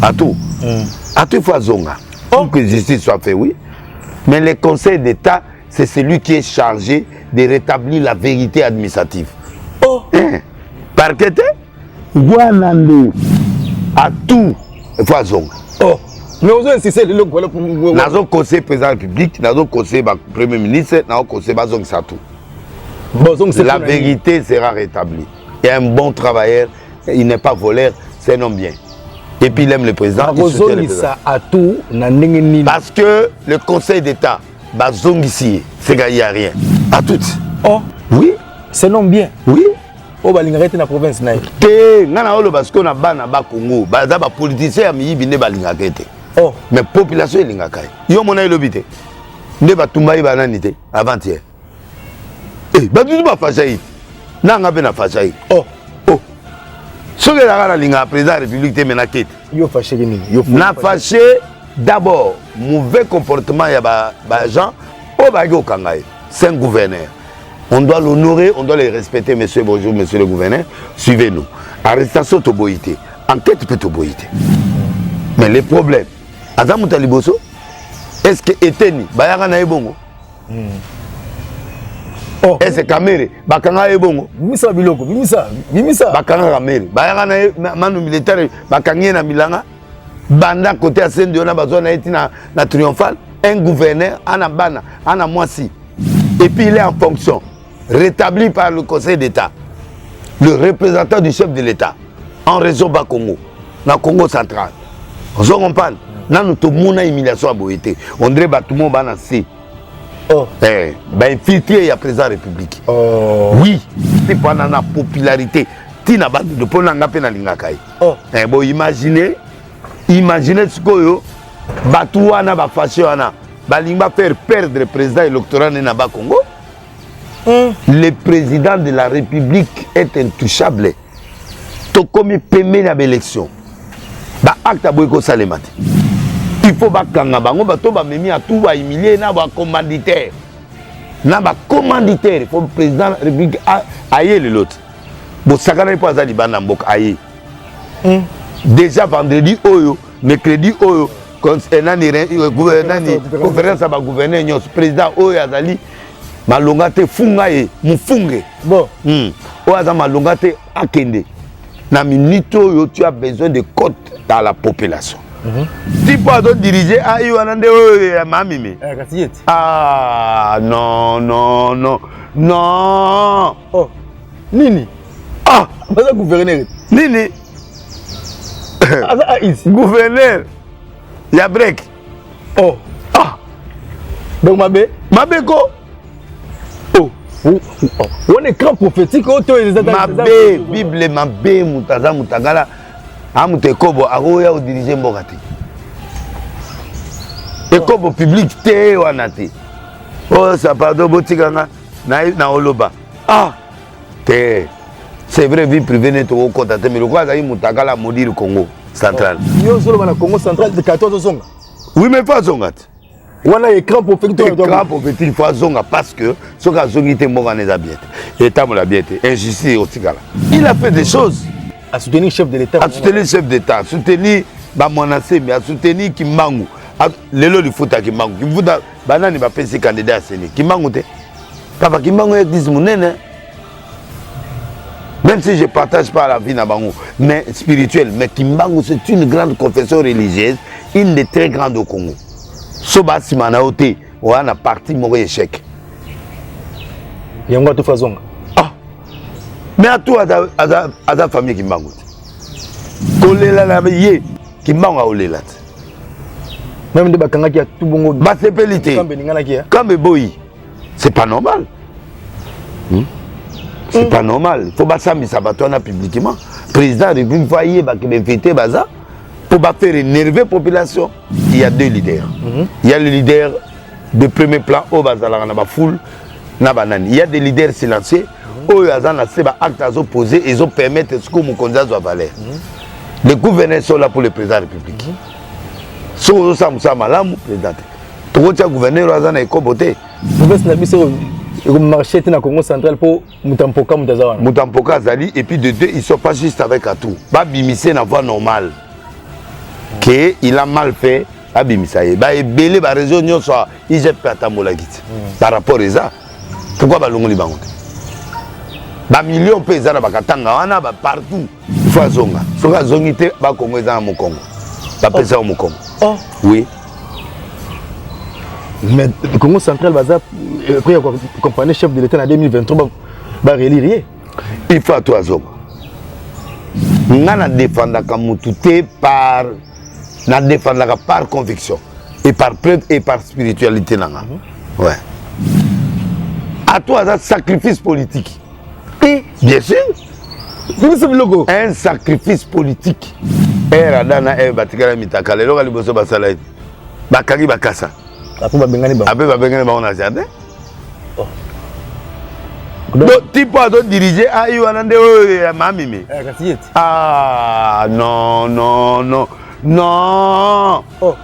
Atou. Atou, il faut azonga. Oh. Pour que justice soit faite, oui. Mais le Conseil d'État, c'est celui qui est chargé de rétablir la vérité administrative. Oh. Hein? Parquet te wana nde Atou, il faut azonga. Oh. Mais ozo insiste lelo kola. Nazo conseiller président de la République, nazo conseiller ba premier ministre, nazo conseiller bazongisa Atou. Bozongisa. La vérité sera rétablie. Et un bon travailleur, il n'est pas voleur, c'est un homme bien. Et puis il aime le président. Il soutient le président. Bakozongisa Atou na ndenge nini? Parce que le Conseil d'État, bazongisi, c'est qu'il n'y a rien. Atou. Oh. Oui. C'est un homme bien. Oui. Oyo balingaka ete na province na ye. Te, nga na oloba sikoyo na bana bakongo baza bapoliticien ya miyibi nde balingaka ete. Oh. Mais population elingaka ye. Yo mona elobi te nde batumba ye banani te avant-hier. Eh, bato bafasha ye nanga mpe na fasha ye. Oh. Oh. Soki ezalaka nalingaka président ya République te, me nakete. Yo fâché nini? Yo na fâché d'abord mauvais comportement ya baagent oyo bayaki kokanga ye. C'est un gouverneur, on doit l'honorer, on doit le respecter. Monsieur, bonjour, monsieur le gouverneur, suivez-nous. Arrestation toboyi te, enquête mpe toboyi te, mais le problème, aza moto ya liboso. Est ce que Eteni bayaka na ye bongo? Oh. Est ce Kamerhe bakanga ye bongo? Bimisa biloko, bimisa, bimisa. Bakanga Kamerhe, bayaka na ye manu militaire, bakangi ye na bilanga banda côté ya Sende wana, bazwa na ye ntina na Triomphal. Un gouverneur ana bana, ana mwasi, et puis il est en fonction, rétabli par le Conseil d'État, le représentant du chef de l'État en région Bas-Congo, na Congo central. Ozo comprendre? Nanu tomona humiliation ya boye te. On dirait bato mo bana se. Oh. Eh, bainfiltré ya président République. Oh. Oui, mpe mpona na popularité ntina bandudu, mpo na nga mpe nalingaka ye. Oh. Eh, bo imagine, imagine sikoyo bato wana bafâché wana balingi bafaire perdre président électoral ne na Bakongo. Le président de la République est intouchable. Tokomi pembeni ya baélection, baacte aboyi kosalema te. Il faut bakanga bango, bato bamemi Atou, bahumilie na bacommanditaire, na bacommanditaire. Il faut président de la République aye lelo te. Bosakanaki mpo aza libanda mboka, aye déjà vendredi oyo, mercredi oyo, nani, nani, conférence ya bagouverneur nyonso. Président oyo azali malonga te, funga ye mofunge. Bon. Oyo aza malonga te, akende. Na minute oyo, tu as besoin de cote dans la population. Ti mpo azodirige ai wana nde oyo ya mamimi. Eh, kasi ye ti. Ah non, non, non, non. Oh. Nini? Ah. Baza gouverneur. Nini? Aza ais. Gouverneur ya break. Oh. Ah. Donc mabe. Mabe ko. Oh. Oh. Wana écran prophétique oyo to eza mabe, Bible mabe. Moto aza moto agala a moto ekobo akoya kodirige mboka te. Ekobo public te wana te. Oyo sa pardon, botikanga na oloba. Ah te, c'est vrai, vie privée ne tokokɔta te, mais lokola azali moto akala maudire Congo central. Yo ozoloba na Congo central 14 ozonga. Oui, mais faut azonga te. Wana écran prophétique. Écran prophétique, faut azonga, parce que soki azongi te, mboka wana eza bien te, etambola bien te, injustice otikala. Il a fait des choses. A soutenir chef de l'État. A soutenir chef d'État, a soutenir bamwana Sembi, a soutenir Kimbangu. Lelo lifuta Kimbangu, Kimfuta banani bapesi candidat ya CENI? Kimbangu te, papa Kimbangu, église monene. Même si je partage pas la vie na bango mais spirituelle, mais Kimbangu, c'est une grande confession religieuse, une des très grandes au Congo. So basima na yo te, wana parti moko échec. Yango Atou azonga. Ah, mais Atou aza, aza, aza famille Kimbangu te. Kolela na ye Kimbangu aolela te. Même nde bakangaki Atou bongo. Basepeli te. Kambe eninganaki. Kambe boyi, c'est pas normal, C'est pas normal. Faut basambisa bato wana publiquement. Président ya République faut ayebake bainvité baza mpo bafaire énerver population. Il y a deux leaders. Il y a le leader de premier plan oyo bazalaka na bafoule na banani. Il y a des leaders silencieux oyo aza na se, baacte azopose ezopermettre sikoyo mokonzi azwa valeur. Les gouverneurs sont là pour le président de la République. Soki ozosala mosala malamu, président te, tokotia gouverneur oyo aza na ekobo te. Province na biso ekomarche te na Congo central mpo moto ya mpoka, moto aza wana. Moto ya mpoka azali. Et puis de deux, ils sont pas juste avec Atou. Babimise na voie normale. Que il a mal fait, abimisa ye. Baebele baréseau nyonso ya IGF mpe atambolaki te. Par rapport eza pourquoi balongoli bango te? Bamillion mpe eza na bakatanga wana bapartout. Il faut azonga. Soki azongi te, bakongo eza na mokongo, bapesa yo mokongo. Oh. Oui. Mais Congo Central baza prêt ya accompagner chef de l'État na 2023, barélire ye. Il faut ato azonga. Nga na défendaka mutu te par, na défendaka par conviction et par preuve et par spiritualité na nga. Ouais, ato aza sacrifice politique. E. Bien sûr. Biso biloko. Un sacrifice politique. Ere Adam na Eve batikala mitaka. Lelo ka liboso basala ete bakangi bakasa. Après babengani bango. Ape babengani bango na jardin. Donc tipo azodirige ai wana nde oyo ya mamimi. Eh, kasi ye te. Ah non, non, non, non. Oh.